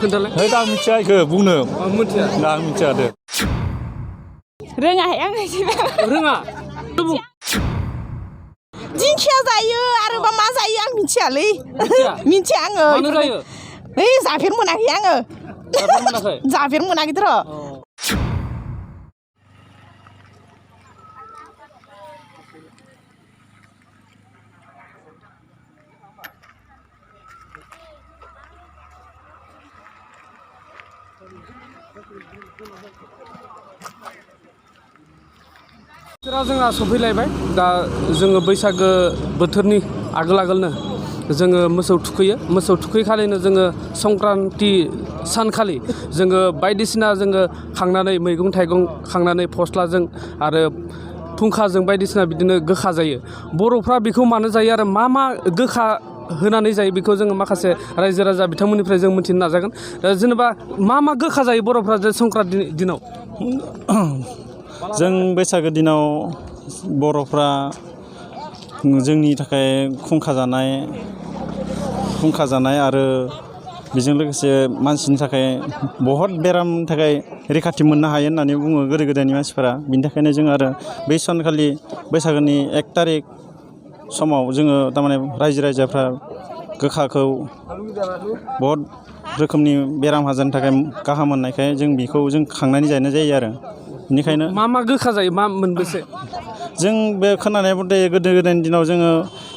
खोन्थालाय आं मिथिया इखो बुंनो मिथिया आं मिथिया दे रोङा आं रोङा दिंखिया जायो आरोबा मा जायो आं मिथियालै मिथिया आङो मानो जायो ओइ जाफेर मोनाखै आङो मोनाखै जाफेर मोनाखैथ' र' जोंहा सफैलायबाय दा जोङो बैसागो बोथोरनि आगोलनो जोङो मोसौ थुखैखालिनो जोङो संक्रान्ति सानखालि जोङो बायदिसिना जोङो खांनानै मैगं थाइगं खांनानै फस्लाजों आरो फुंखाजों बायदिसिना बिदिनो गोखा जायो बर'फ्रा बेखौ मानो जायो आरो मा गोखा होनानै जायो बेखौ जोङो माखासे रायजो राजा बिथांमोननिफ्राय जों मिथिनो नाजागोन जेनेबा मा गोखा जायो बर'फ्रा जे संक्रान्ति दिनाव जों बैसागो दिनाव बर'फ्रा जोंनि थाखाय खुंखा जानाय आरो बेजों लोगोसे मानसिनि थाखाय बहुत बेरामनि थाखाय रैखाथि मोननो हायो होननानै बुङो गोदो गोदायनि मानसिफोरा बिनि थाखायनो जों आरो बै सानखालि बैसागोनि 1 तारिख समाव जोङो थारमाने रायजो राजाफ्रा गोखाखौ बहुत रोखोमनि बेराम आजारनि थाखाय गाहाम मोननायखाय जों बेखौ जों खांनानै जानाय जायो आरो बेनिखायनो मा गोखा जायो मा मोनबेसे जों बे खोनानाय मथे गोदो गोदायनि दिनाव जोङो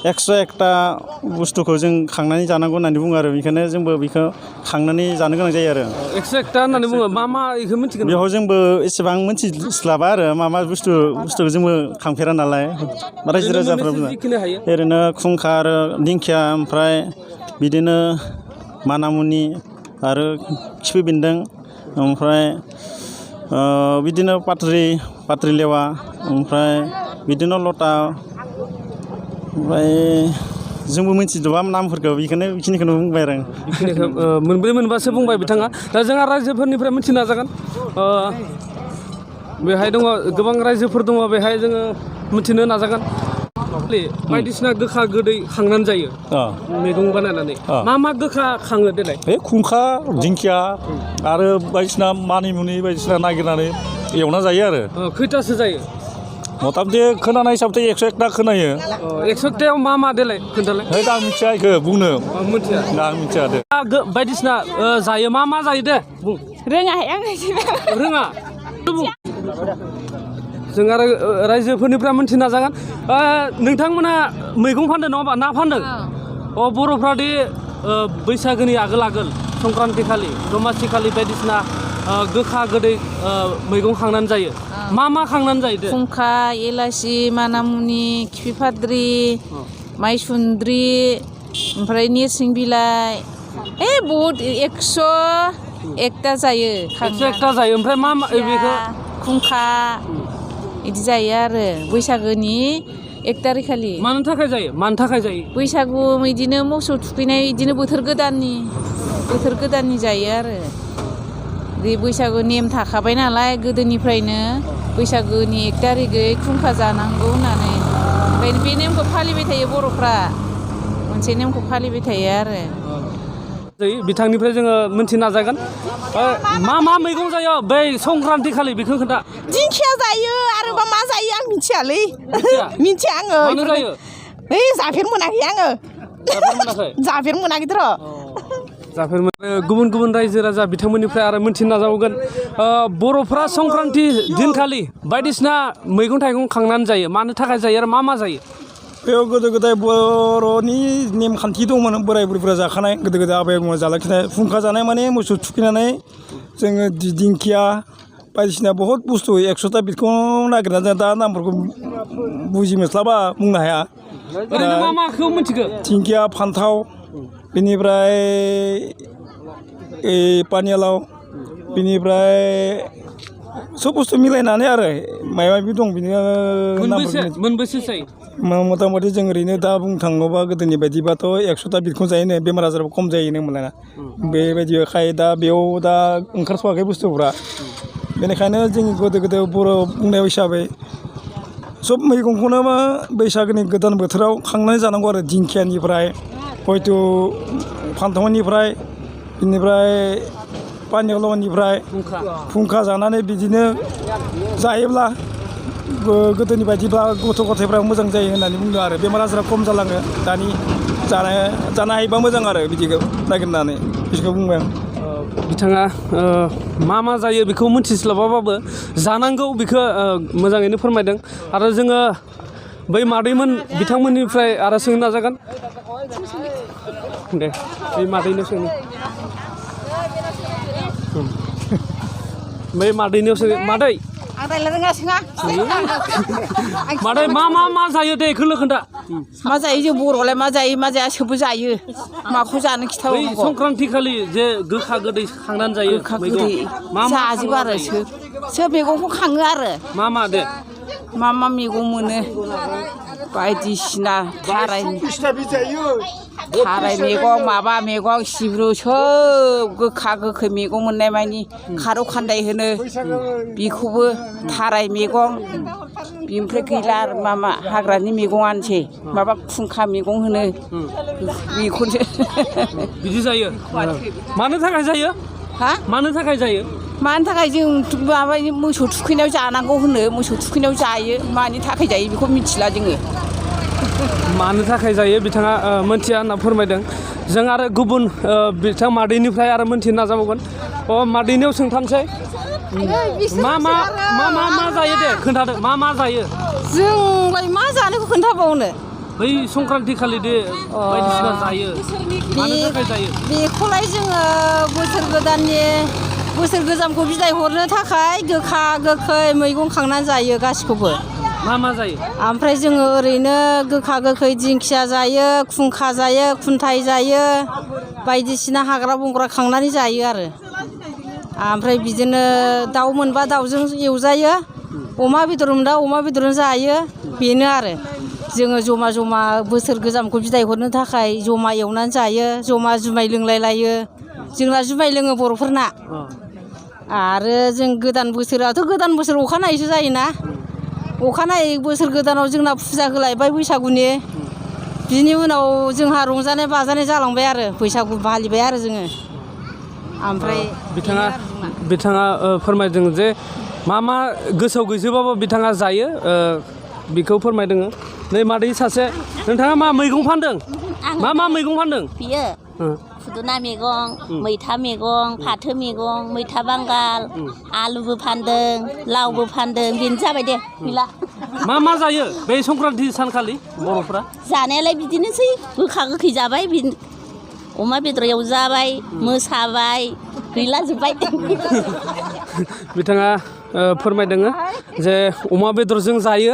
101टा बुस्थुखौ जों खांनानै जानांगौ होननानै बुङो आरो बेनिखायनो जोंबो बेखौ खांनानै जानो गोनां जायो आरो 101टा होननानै बुङो मा बेखौ मिथिगोन बेयाव जोंबो एसेबां मिथिस्लाबा आरो मा बुस्थुखौ जोंबो खांफेरा नालाय रायजो राजाफ्रा ओरैनो खुंखा आरो दिंखिया ओमफ्राय बिदिनो मानामुनि आरो खिफि बेन्दों ओमफ्राय बिदिनो पाथ्रि लेवा ओमफ्राय बिदिनो लता ओमफ्राय जोंबो मिथिजोबा नामफोरखौ बेखिनिखौनो बुंबाय आरो बेखिनिखौ मोनब्रै मोनबासो बुंबाय बिथाङा दा जोंहा रायजोफोरनिफ्राय मिथिनो नाजागोन बेहाय दङ गोबां रायजोफोर दङ बेहाय जोङो मिथिनो नाजागोन बायदिसिना गोखा गोदै खांनानै जायो मैगं बानायनानै मा गोखा खाङो देलाय बे खुंखा दिंखिया आरो बायदिसिना मानिमुनि बायदिसिना नागिरनानै एवना जायो आरो खैथासो जायो मथामथि खोनानाय हिसाबै 101टा खोनायो 101टायाव मा देलाय खोन्थालाय आं मिथिया इखो बुंनो मिथिया आं मिथिया दे बायदिसिना जायो मा जायो दे बुं रोङा आं रोङा जों आरो रायजोफोरनिफ्राय मिथिनो नाजागोन नोंथांमोना मैगं फानदों नङा होनबा ना फानदों बर'फ्रा दि बैसागोनि आगोल संक्रान्ति खालि दमासि खालि बायदिसिना गोखा गोदै मैगं खांनानै जायो मा खांनानै जायो दे खुंखा एलासि मानामुनि खिफि फाद्रि माइसुन्द्रि ओमफ्राय नेरसिं बिलाइ बहुद 101टा जायो 101टा जायो ओमफ्राय मा बेखौ खुंखा बिदि जायो आरो बैसागोनि 1 तारिख खालि मानो थाखाय जायो बैसागु बिदिनो मोसौ थुखैनाय बिदिनो बोथोर गोदाननि जायो आरो बे बैसागु नेम थाखाबाय नालाय गोदोनिफ्रायनो बैसागोनि 1 तारिखै खुंखा जानांगौ होननानै ओमफ्राय बे नेमखौ फालिबाय थायो बर'फ्रा मोनसे नेमखौ फालिबाय थायो आरो बिथांनिफ्राय जोङो मिथिनो नाजागोन मा मैगं जायो बै संक्रान्ति खालि बेखौ खोन्था दिंखिया जायो आरोबा मा जायो आं मिथियालै मिथिया आङो मानो जायो जाफेर मोनाखै आङो जाफेर मोनाखैथ' र' गुबुन गुबुन रायजो राजा बिथांमोननिफ्राय आरो मिथिनो नाजावगोन बर'फ्रा संक्रान्ति दिनखालि बायदिसिना मैगं थाइगं खांनानै जायो मानो थाखाय जायो आरो मा जायो बेयाव गोदो गोदाय बर'नि नेमखान्थि दंमोन बोराय बुरैफोरा जाखानाय गोदो गोदाय आबै आबौमोना जालाखिनाय फुंखा जानाय माने मोसौ थुखैनानै जोङो दिंखिया बायदिसिना बहुत बुस्थु 100टा बिदखौ नागिरनानै दा नामफोरखौ बुजि मोनस्लाबा बुंनो हाया माखौ मिथिगौ दिंखिया फान्थाव बेनिफ्राय पानियालाव बेनिफ्राय सब बुस्थु मिलायनानै आरो माबा माबि दं बिनि मोनबेसे जायो मथा मथि जों ओरैनो दा बुंनो थाङोबा गोदोनि बायदिबाथ' 100टा बिदखौ जायोनो बेमार आजाराबो खम जायोनो होनबाना बेबायदिखाय दा बेयाव दा ओंखारथ'वाखै बुस्थुफ्रा बेनिखायनो जोंनि गोदो बर' बुंनाय हिसाबै सब मैगंखौनो बैसागोनि गोदान बोथोराव खांनानै जानांगौ आरो दिंखियानिफ्राय हयथ' फान्थावनिफ्राय बिनिफ्राय पानिलावनिफ्राय फुंखा जानानै बिदिनो जायोब्ला गोदोनि बायदिब्ला गथ' गथायफ्रा मोजां जायो होननानै बुंदों आरो बेमार आजारा खम जालाङो दानि जानो हायोबा मोजां आरो बिदिखौ नागिरनानै बिदिखौ बुंबाय आं बिथाङा मा जायो बेखौ मिथिस्लाबाबाबो जानांगौ बेखौ मोजाङैनो फोरमायदों आरो जोङो बै मादैमोन बिथांमोननिफ्राय आरो सोंनो नाजागोन दे बै मादैनो सोंनि बै मादैनियाव सोंनि मादै आं रायज्लायनो रोङा सोङा मादै मा जायो दे बेखौल' खोन्था मा जायो जों बर'आलाय मा जाया सोबो जायो माखौ जानो बै खिथाबावनांगौ संक्रान्ति खालि जे गोखा गोदै खांनानै जायो गोखा गोदै जाजोबो आरो सोब मैगंखौ खाङो आरो मा दे मा मैगं मोनो बायदिसिना थाराय मैगं माबा मैगं सिब्रु सोब गोखा गोखै मैगं मोननाय मानि खारौ खान्दाय होनो बेखौबो थाराय मैगं बिनिफ्राय गैला आरो मा हाग्रानि मैगंआनोसै माबा खुंखा मैगं होनो बेखौसो बिदि जायो मानो थाखाय जायो हा मानो थाखाय जायो मानि थाखाय जों माबा मोसौ थुखैनायाव जानांगौ होनो मोसौ थुखैनायाव जायो मानि थाखाय जायो बेखौ मिथिला जोङो मानो थाखाय जायो बिथाङा मोनथिया होनना फोरमायदों जों आरो गुबुन बिथां मादैनिफ्राय आरो मोनथिनो नाजाबावगोन मादैनियाव सोंथामसै मा जायो दे खोन्थादो मा जायो जोंलाय मा जानायखौ खोन्थाबावनो बै संक्रान्ति खालि दे बायदिसिना जायो मानो थाखाय जायो बेखौलाय जोङो बोसोर गोजामखौ बिदाय हरनो थाखाय गोखा गोखै मैगं खांनानै जायो गासिखौबो मा जायो ओमफ्राय जोङो ओरैनो गोखा गोखै दिंखिया जायो खुंखा जायो खुन्थाइ जायो बायदिसिना हाग्रा बंग्रा खांनानै जायो आरो ओमफ्राय बिदिनो दाउ मोनबा दाउजों एवजायो अमा बेदर मोनबा अमा बेदरजों जायो बेनो आरो जोङो जमा बोसोर गोजामखौ बिदाय हरनो थाखाय जमा एवनानै जायो जमा जुमाय लोंलायलायो जोंना जुमाय लोङो बर'फोरना आरो जों गोदान बोसोर अखानायैसो जायोना अखानायै बोसोर गोदानाव जोंना फुजा होलायबाय बैसागुनि बिनि उनाव जोंहा रंजानाय बाजानाय जालांबाय आरो बैसागु फालिबाय आरो जोङो ओमफ्राय बिथाङा फोरमायदों जे मा गोसोआव गैजोबाबो बिथाङा जायो बेखौ फोरमायदों नै मादै सासे नोंथाङा मा मैगं फानदों मा मैगं फानदों बियो खुदुना मैगं मैथा मैगं फाथो मैगं मैथा बांगाल आलुबो फानदों लावबो फानदों बेनो जाबाय दे गैला मा जायो बे संक्रान्ति सानखालि बर'फ्रा जानायालाय बिदिनोसै गोखा गोखै जाबाय अमा बेदर एवजाबाय मोसाबाय गैला जोब्बाय बिथाङा फोरमायदों जे अमा बेदरजों जायो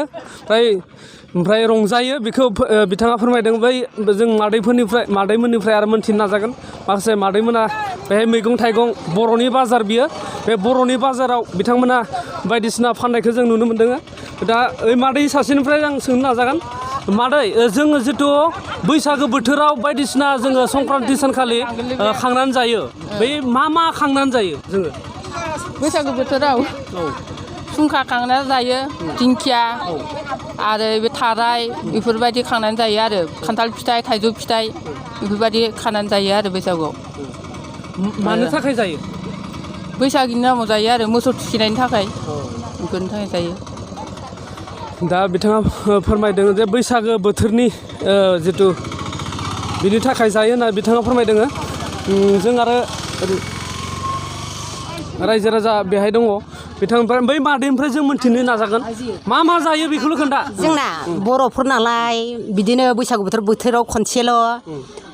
ओमफ्राय रंजायो बेखौ बिथाङा फोरमायदों बै जों मादैमोननिफ्राय आरो मोनथिनो नाजागोन माखासे मादैमोना बेहाय मैगं थाइगं बर'नि बाजार बियो बे बर'नि बाजाराव बिथांमोना बायदिसिना फाननायखौ जों नुनो मोन्दों दा ओइ मादै सासेनिफ्राय आं सोंनो नाजागोन मादै जोङो जिथु बैसागो बोथोराव बायदिसिना जोङो संक्रान्ति सानखालि खांनानै जायो बै मा खांनानै जायो जोङो बैसागु बोथोराव फुंखा खांनानै जायो दिंखिया आरो बे थाराय बेफोरबायदि खांनानै जायो आरो खान्थाल फिथाइ थाइजौ फिथाइ बेफोरबायदि खानानै जायो आरो बैसागुआव मानो थाखाय जायो बैसागुनि नामाव जायो आरो मोसौ थुखैनायनि थाखाय बेफोरनि थाखाय जायो दा बिथाङा फोरमायदों जे बैसागो बोथोरनि जिथु बिनि थाखाय जायो होनना बिथाङा फोरमायदों जों आरो रायजो राजा बेहाय दङ बिथांनिफ्राय बै मादैनिफ्राय जों मोनथिनो नाजागोन मा जायो बेखौल' खोन्था जोंना बर'फोर नालाय बिदिनो बैसागु बोथोराव खनसेल'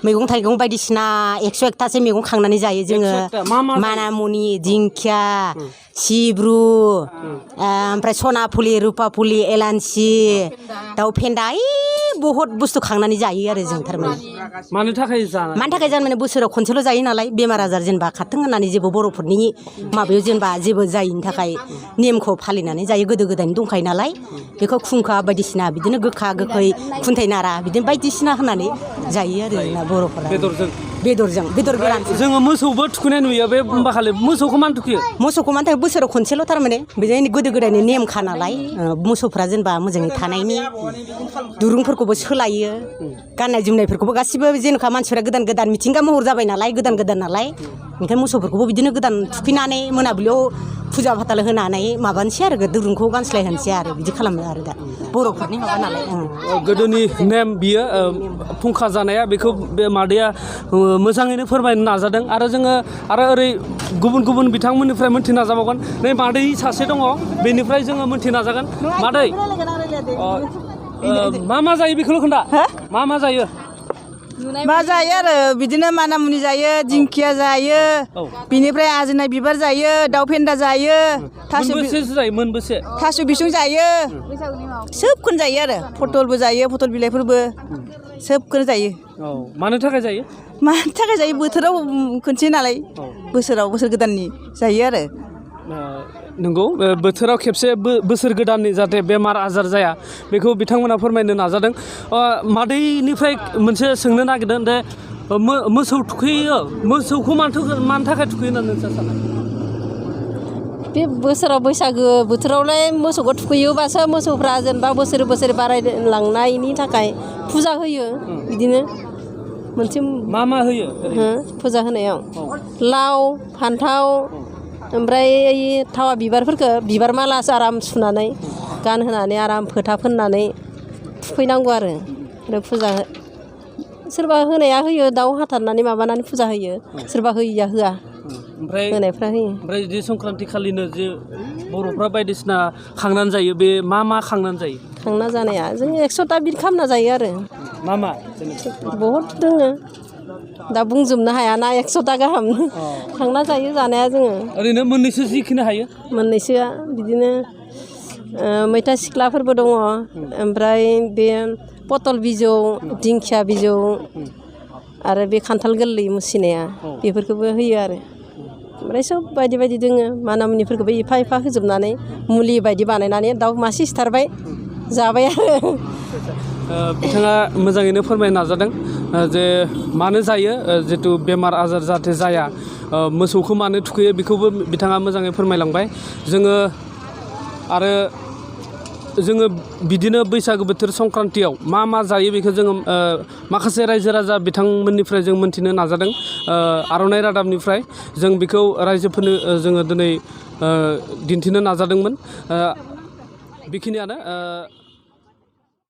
मैगं थाइगं बायदिसिना 101थासो मैगं खांनानै जायो जोङो मानामुनि दिंखिया सिब्रु ओमफ्राय सनाफुलि रुपाफुलि एलान्सि दाउ फेन्दा बहुद बुस्थु खांनानै जायो आरो जों थारमाने मानि थाखाय माने बोसोराव खनसेल' जायो नालाय बेमार आजार जेनेबा खारथों होननानै जेबो बर'फोरनि माबायाव जेनेबा जेबो जायैनि थाखाय नेमखौ फालिनानै जायो गोदो गोदायनि दंखायो नालाय बेखौ खुंखा बायदिसिना बिदिनो गोखा गोखै खुन्थाइ नारा बिदिनो बायदिसिना होनानै जायो आरो जोंना बर'फोरा बेदरजों बेदर गोरान जोङो मोसौबो थुखैनाय नुयो बे होमबाखालि मोसौखौ मानो थुखैयो मोसौखौ मानि थाखाय बोसोराव खनसेल' थारमाने बिदिनो गोदो गोदायनि नेमखा नालाय मोसौफ्रा जेनेबा मोजाङै थानायनि दुरुंफोरखौबो सोलायो गाननाय जोमनायफोरखौबो गासिबो जेनेबा मानसिफोरा गोदान मिथिंगा महर जाबाय नालाय गोदान नालाय ओंखायनो मोसौफोरखौबो बिदिनो गोदान थुखैनानै मोनाबिलियाव फुजा फाथाल होनानै माबानोसै आरो दुरुंखौ गानस्लायहोनोसै आरो बिदि खालामो आरो दा बर'फोरनि माबा नालाय गोदोनि नेम बियो फुंखा जानाया बेखौ बे मादैया मोजाङैनो फोरमायनो नाजादों आरो जोङो आरो ओरै गुबुन बिथांमोननिफ्राय मोन्थिनो नाजाबावगोन नै मादै सासे दङ बेनिफ्राय जोङो मोन्थिनो नाजागोन मादै मा जायो बेखौल' खोन्था मा जायो मा जायो आरो बिदिनो मानामुनि जायो दिंखिया जायो बिनिफ्राय आजोनाय बिबार जायो दाउ फेन्दा जायो थास' बिसं जायो सोबखौनो जायो आरो पटलबो जायो पटल बिलाइफोरबो सोबखौनो जायो मानो थाखाय जायो बोथोराव खनसे नालाय बोसोर गोदाननि जायो आरो नंगौ बोथोराव खेबसे बोसोर गोदाननि जाहाथे बेमार आजार जाया बेखौ बिथांमोना फोरमायनो नाजादों मादैनिफ्राय मोनसे सोंनो नागिरदों दे मोसौ थुखैयो मोसौखौ मानो थाखाय थुखैयो होननानै नोंसोर सानो बे बोसोराव बैसागो बोथोरावलाय मोसौखौ थुखैयोबासो मोसौफ्रा जेनेबा बोसोर बारायलांनायनि थाखाय फुजा होयो बिदिनो मोनसे मा होयो फुजा होनायाव लाव फान्थाव ओमफ्राय थावा बिबारफोरखौ बिबार मालासो आराम सुनानै गानहोनानै आराम फोथा फोननानै थुखैनांगौ आरो फुजा सोरबा होनाया होयो दाउ हाथारनानै माबानानै फुजा होयो सोरबा होयिया होआ होनायफ्रा होयो ओमफ्राय बिदि संक्रान्ति खालिनो जे बर'फ्रा बायदिसिना खांनानै जायो बे मा खांनानै जायो खांना जानाया जों 100ता बिद खालामना जायो आरो मा बहुद दोङो दा बुंजोबनो हायाना 100ता गाहाम खांना जायो जानाया जोङो ओरैनो मोननैसो जिखिनि हायो मोननैसोआ बिदिनो मैथा सिख्लाफोरबो दङ ओमफ्राय बे पटल बिजौ दिंखिया बिजौ आरो बे खान्थाल गोरलै मुसिनाया बेफोरखौबो होयो आरो ओमफ्राय सब बायदि दोङो मानामुनिफोरखौबो एफा होजोबनानै मुलि बायदि बानायनानै दाउ मासे सिथारबाय जाबाय आरो बिथाङा मोजाङैनो फोरमायनो नाजादों जे मानो जायो जितु बेमार आजार जाहाथे जाया मोसौखौ मानो थुखैयो बेखौबो बिथाङा मोजाङै फोरमायलांबाय जोङो बिदिनो बैसागो बोथोर संक्रान्तियाव मा जायो बेखौ जोङो माखासे रायजो राजा बिथांमोननिफ्राय जों मोन्थिनो नाजादों आर'नाइ रादाबनिफ्राय जों बेखौ रायजोफोरनो जोङो दिनै दिन्थिनो नाजादोंमोन बेखिनियानो